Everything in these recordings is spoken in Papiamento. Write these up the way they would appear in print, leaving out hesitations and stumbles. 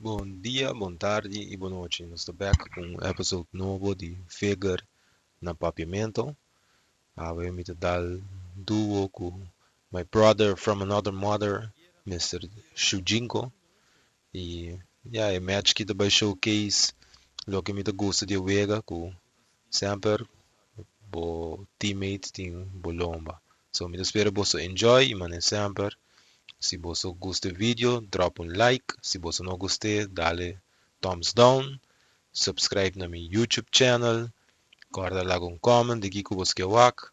Bon dia, bon tardi y bon nochi. Nos ta bek cu un episode nobo di Figure na Papiamento. Awe mi ta dal duo cu my brother from another mother, Mister Shujinko. Y ya, e match ki ta bay showcase loke mi ta gusta di e wega cu semper bo teammate tin bo lomba. So mi ta spera boso enjoy y mane semper si boso gusta e video drop un like, si boso no gust'e dale thumbs down, subscribe na mi YouTube channel, corda laga un comment di kico boso ke wak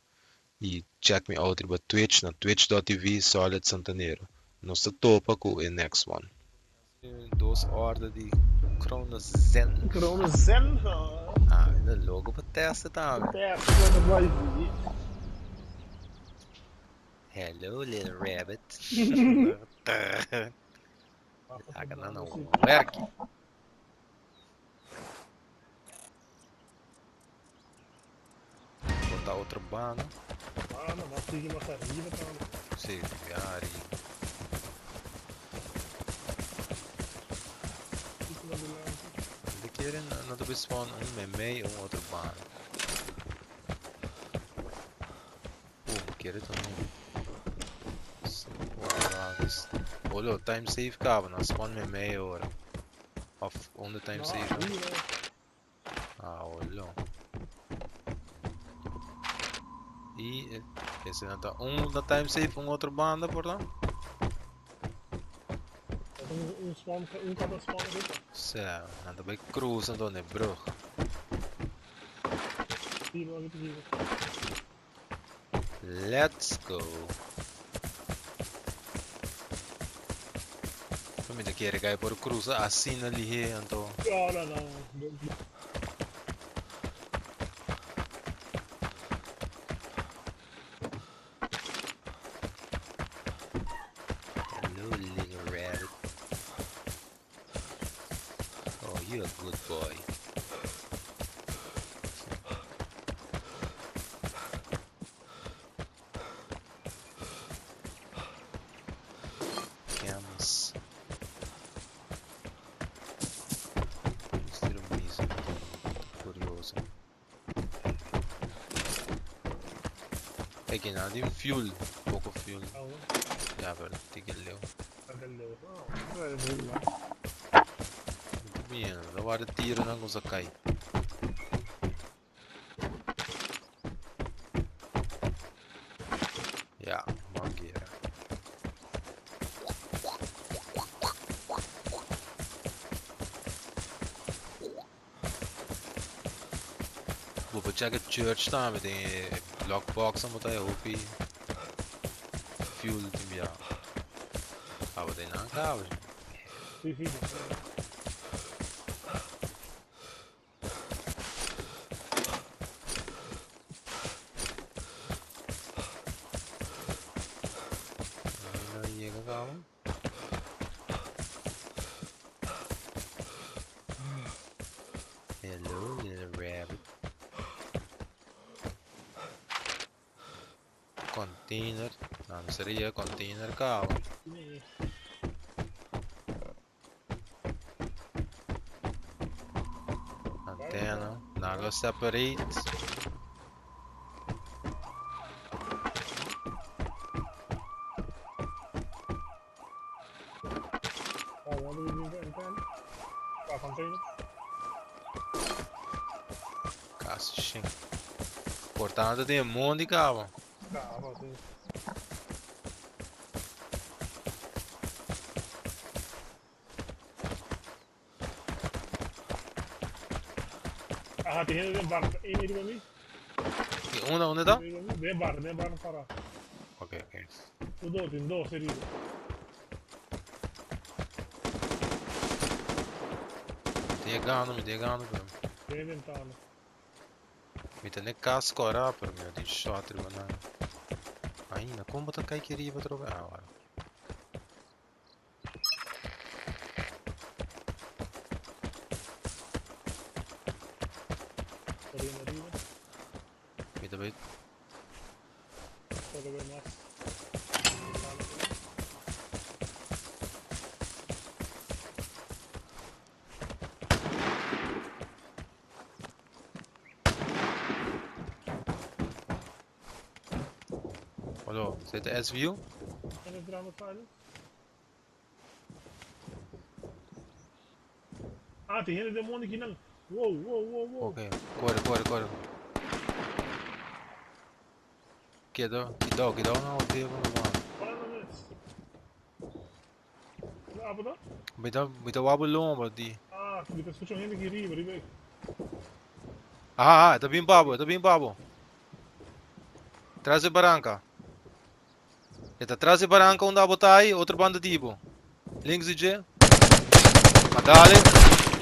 y check mi out riba Twitch na twitch.tv Solid Santanero. Nos ta topa cu e next one. Dos order di Kronos Zen. Kronos Zen. Ah, mi ta loco pa testa tambe. Testa ta bai vi. Hello little rabbit. Laga nan na werki. Bota otro banda. Banda, mas sigue mas arriba tambe. Sí, ya arriba. De quieren no te spawn un meme un otro banda. Quiere también. Olo, time save caba, no spawn meme ahora. Of on the time save. Ah, olo. Y ese no ta un na time save un otro banda por la? Un spawn, un cada spawn riba. Sí, nan ta bay cruza donde brug. Let's go. Mi ta kere kai por cruza asina lihe anto. No, no, no. Hello, little rabbit. Oh, you a good boy. Cams. Estilo mismo. Curioso. Kijk, nou, die fuel. Poco fuel. Ja, pero tigil leo. Bien, lo waar tiro nan con sakai. Ja, mangueira. Bo por check e church tambe den e lockbox nan bo ta e hopi fuel tin bia. Abo den nan caba. Sí, sí. No llega caba. Hello, little rabbit. Container. No, no sería container caba. Antena. Nada separate. Ah, wat doen we antenne? Qua container. Casi shin. Portanto tem um monte de cabo. Caba, sí. Ah, tin hende den bar. Eén riba mi. Y una, ¿dónde está? Den bar, den bar para. Ok, ok. Un dos, tin dos riba. Mi ta yegando, mi ta yegando, pero... Den ventana. Mi ta ne cas cora, pero mi no tin shot riba nan. Ainda, como ta cai ki riba trobe? Ah, ora. Arriba, arriba. Mi ta bay... Puedo ver más. Olo, esei ta SVU? Ah, tin hende den mondi kinan. Wow, wow, wow, wow. Ok, kore, kore, kore. Keda, kidao, kidao na hotel ku no Para na mes. Ah, bo ta? Mi ta, mi ta wak bo lomba di. Ah, mi ta skucha un hende ki riba, riba e. Aha, aha, e ta bin pa bo, e ta bin pa bo. Tras e baranka. E ta tras e baranka unda abo ta ai, otro banda di bo. Links di dje. Ma dale.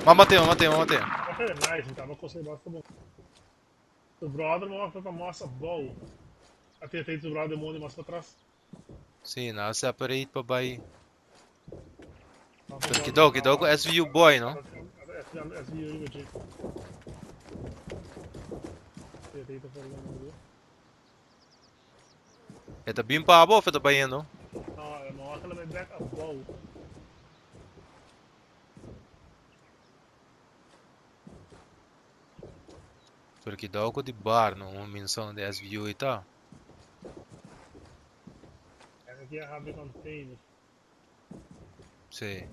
Ma mate, ma mate, ma mate. Ok, nice, mi taba kos ei basta bon. Su brother mo ta mas abou. A te te su brother mondi mas patras. Sí, nan a separate pa bai. Pero kidao, kidao ku SVU boy, no? E ta bin pa abo of e ta bayendo? Pero kidao ku di bar, no? Un minson di SVU i ta. Sí.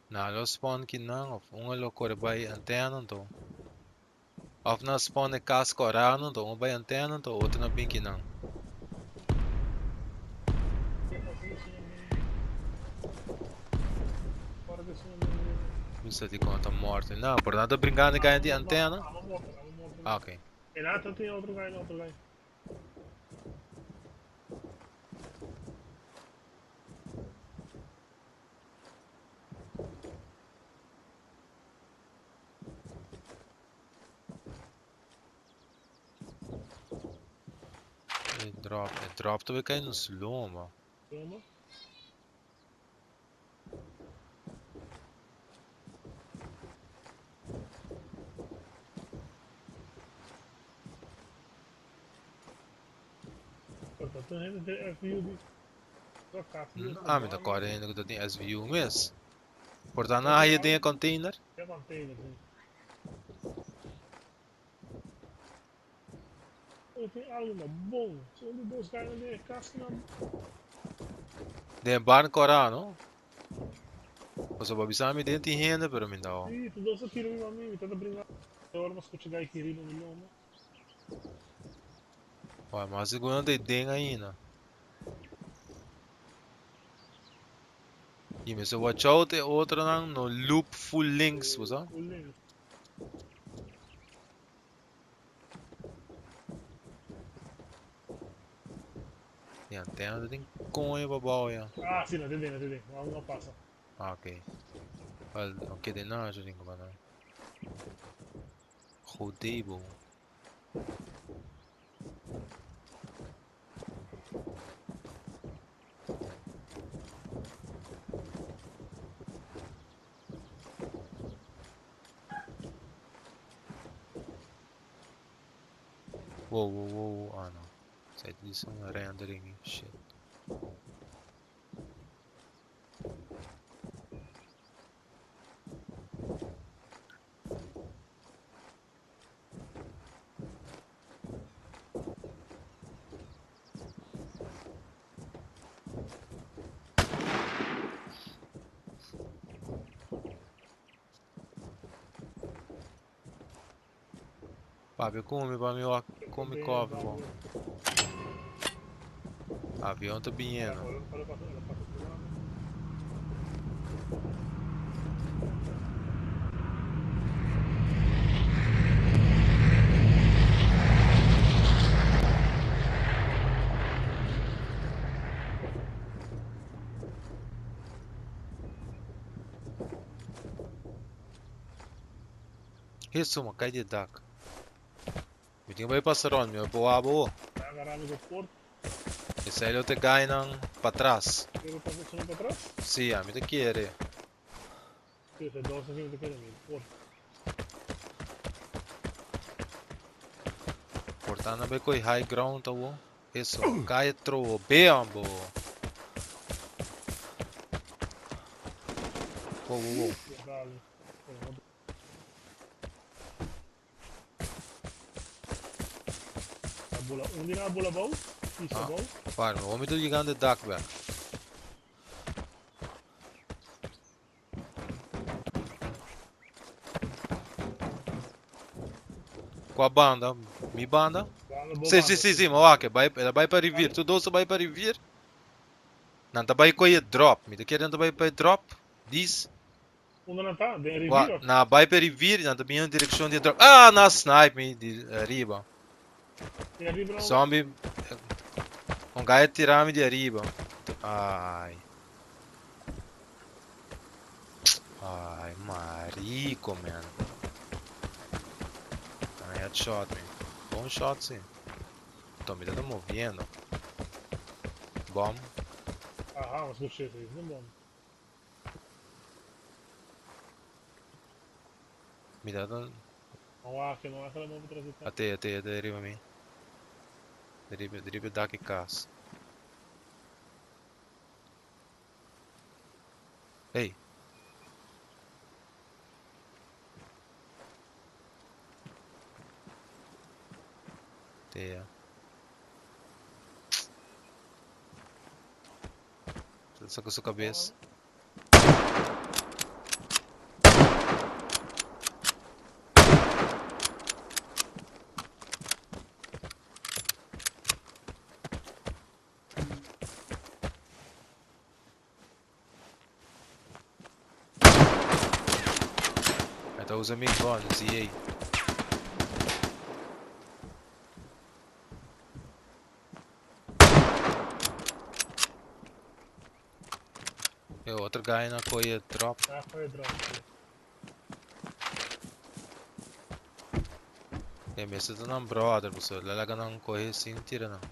Nan lo spawn kinan of un a lo kore bai antena anto. Of nan spawn e kas kòrá anto un bai antena anto otro na bin kinan. Bisa dikon ta morto. No, por nan ta brinkando kai di antena. Ah, ok. E drop, e drop ta bay cay nos lomba. Lomba? Pero ta hende den SUV. Ah, mi ta kòrda hende ku ta tin SVU mes. Por ta nan haya den e container? Den container, si. Oye, tin algo na bon. Si un di dos gainan den e kas nan. Den e barn kòrá, no? Pasobra bo bisa mi den tin hende, pero mi no. Si, tur dos a tira riba mi. Mi ta bringa. Ora mi a skucha gai ki riba mi lomba. Wai, mas sigur nan ta e den ainda. Y mester watch out e otronan no loop full links, bo sa? Full links. E antena ta tin coño pa bao ya. Ah, si, na te den, na te den. Wou no pasa. Ah, ok. Wel, no kede nada yo tin ku nan. Godebo. Wow, wow, wow, ah no. Zij dit is een rendering, shit. Papia ku mi pa mi wak kon mi kòfi bon. Avion ta biniendo. Hesu, m'a kai di e dak. Mi tin ku bai pasa rònt, mi a por wak bo. Esei lo ta gainan patras. Sí, ami ta kere. Por ta nan bai koe high ground awo. Hesu, kai trobe bo. Wow, wow, wow. bula un di nan a bula abou, pisa Ah, abou. Para, mi homi ta yegando e dak bek. Kua banda? Mi banda? Banda bo Si, si, banda, si, si. si, mi wak e bai, el a bai pa rivier. Bai? Tur dos a bai pa rivier. Nan ta bai koe e drop. Mi ta kere nan ta bai pa e drop. Dis. Unda nan ta? Den Wa, rivier of? nan a bai pa e rivier i nan ta bini na direkshon di e drop. Ah, nan a snipe mi di ariba. Di ariba nan bai? Zombie, un guy a tira mi di ariba. Ai. Ai, marico, man. Nan a headshot mi. Bon shot, si. Toh, mi ta ta moviendo. Bom. Aha, mas scuché, si, un bom. Mi ta ta... No wak, no wak la move tras di ta. Ate, ate, ate riba mi. Riba, riba dak e cas. Hey. Tea. Ta saca su cabeza. E ta usa mi gun, ZA. E otro guy na koe e drop. Na koe e drop, si. E mester ta nan brother, pasobra la laga nan kohe sin tira nan.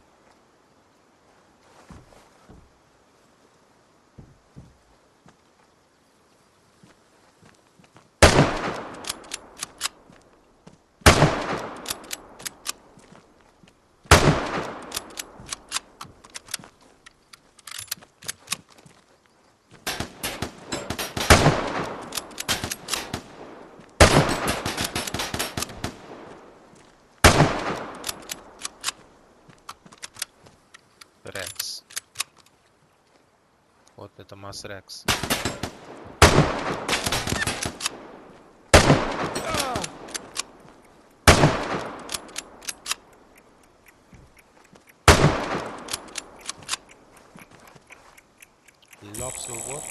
Rex. Otro ta mas Rex. Lobster what?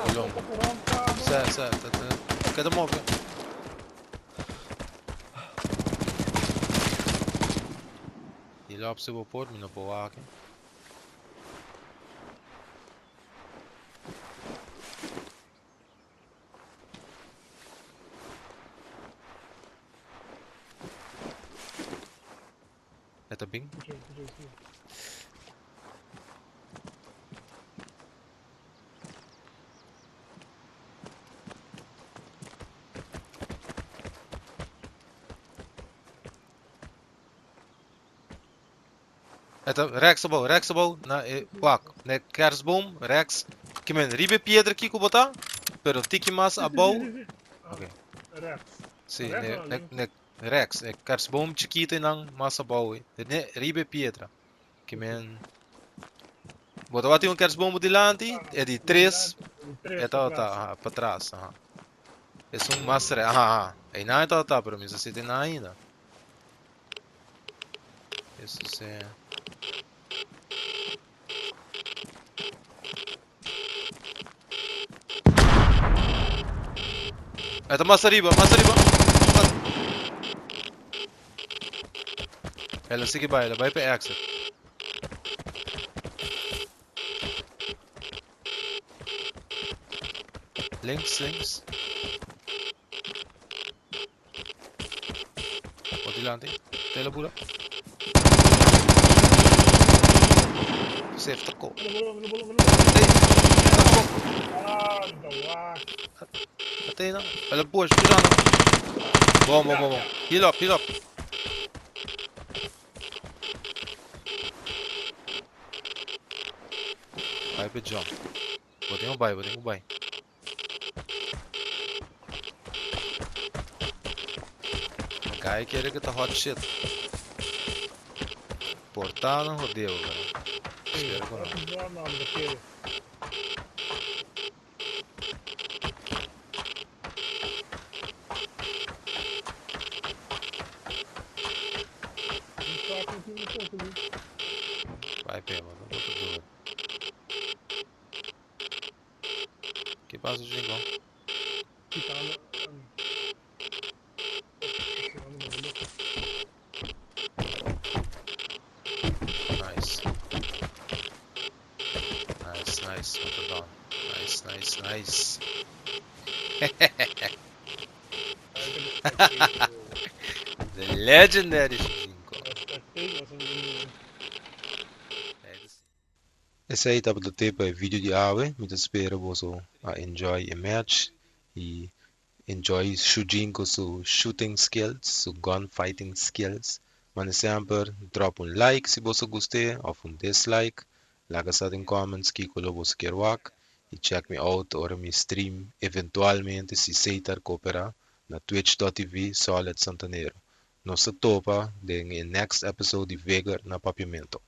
Bolong. Sa, sa, ta, ta. Keda move. Di lobster bo por, mi no por wak. E ta bin? E ta rechts abou, rechts abou, na e wak, na e kerstboom, rechts. Ki men, riba e piedra aki ku bo ta, pero tiki mas abou. Ok. Rechts. Si, ne, ne, ne rechts, e kerstboom chikito einan mas abou, ne riba e piedra. Ki men, bo tabata tin un kerstboom bo dilanti, e di tres, e tabata, aha, patras, aha. Esun mas rechts, aha, aha. Einan e tabata, pero mi sa si ta einan ainda. Eso sea. Ahí está más arriba, más arriba. Ela sigue vai, ela vai para exit. Links, links. Bo dilanti. Tela bula. Safe ta ko. Hey, ta ko. Atei na. Ela push, push na. Bom, bom, bom, bom. Heal up, heal up. Bai pe jump. Bo tin ku bai, bo tin ku bai. Guy kere ku ta hot shit. Porta nan hodeo, pero. Spera ku no. No, no kere. Bai pe, mano. Bo ta do it. Ki pasa, Jingo? Kitando. Nice. Nice, nice. What a down. Nice, nice, nice. The legendary Jingo. Esei tabata te pa e video di awe. Mi ta spera boso a enjoy e match i enjoy Shujinko su shooting skills, su gun fighting skills. Manera semper, drop un like si boso gust'é òf un dislike. Laga sa den comments kiko lo boso kier wak i check me out ora mi stream eventualmente, si Seitar koperá, na twitch.tv Solid Santanero. Nos ta topa den e next episode di Vigor na Papiamento.